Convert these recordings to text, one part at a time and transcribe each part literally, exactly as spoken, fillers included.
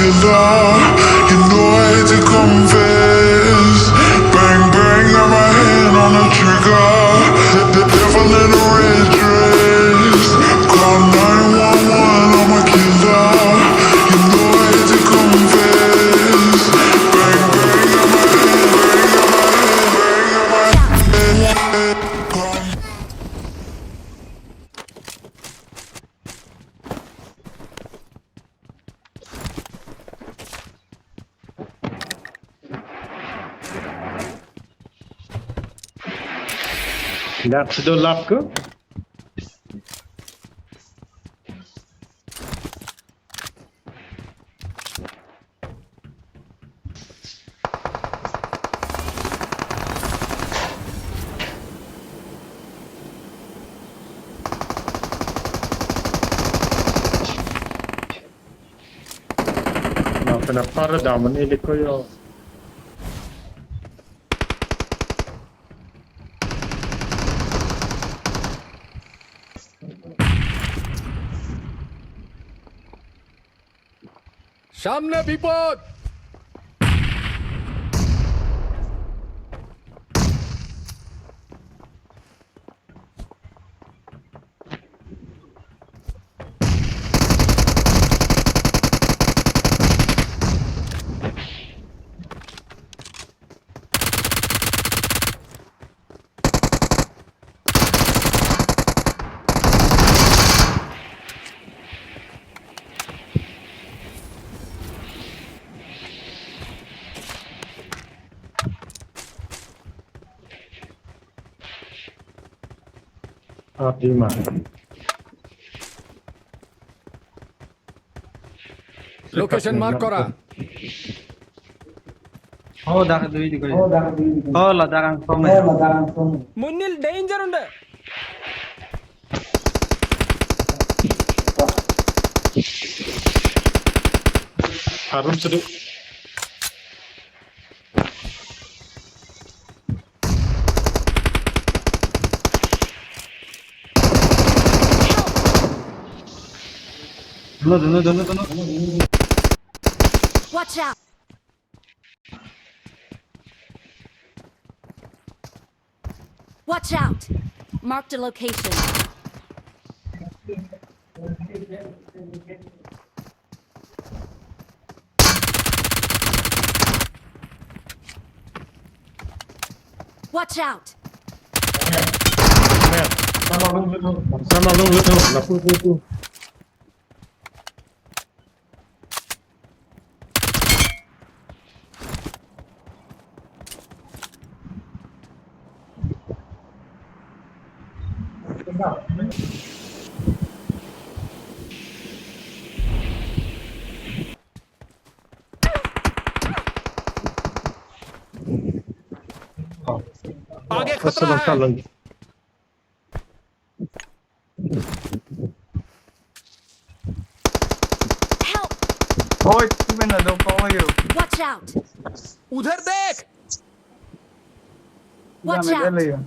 You know I hate to confess. Bang, bang, got my hand on the trigger. The, the devil in a red dress. Call nine one one, I'm a killer. You know I hate to confess. Bang, bang, got my hand, bang, got my hand, bang, got my hand. Call Dak si do lap ko. Na, kena para daman ini ko yo. সামনে বিপদ! Atima. Location mark করা। Oh, dak dui di ko. Oh, la dak ang song. Munnil danger unde. Harum sedu. Dono, dono, dono, dono. Watch out! Watch out! Marked a location. Watch out! Sama lung lung, sama lung lung, lapu pu pu. आगे खतरा है। Help! Oi, teammate na do ko yo. Watch out! उधर देख! Watch out!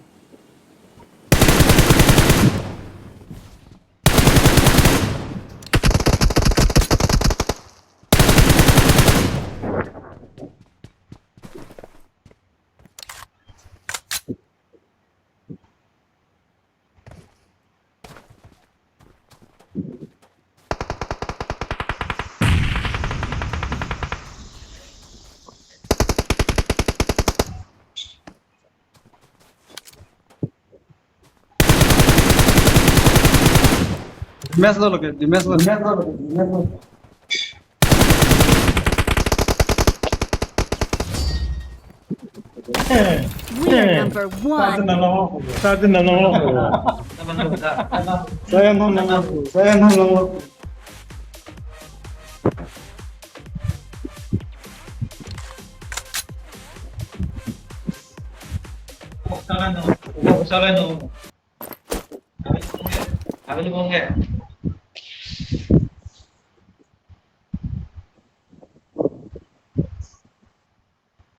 Damage lo loke, damage lo, damage lo loke, damage lo. We are number one. Satu nama aku. Satu nama aku. Saya nama aku. Saya nama aku. Salah no. Salah no. Kami ni bongke.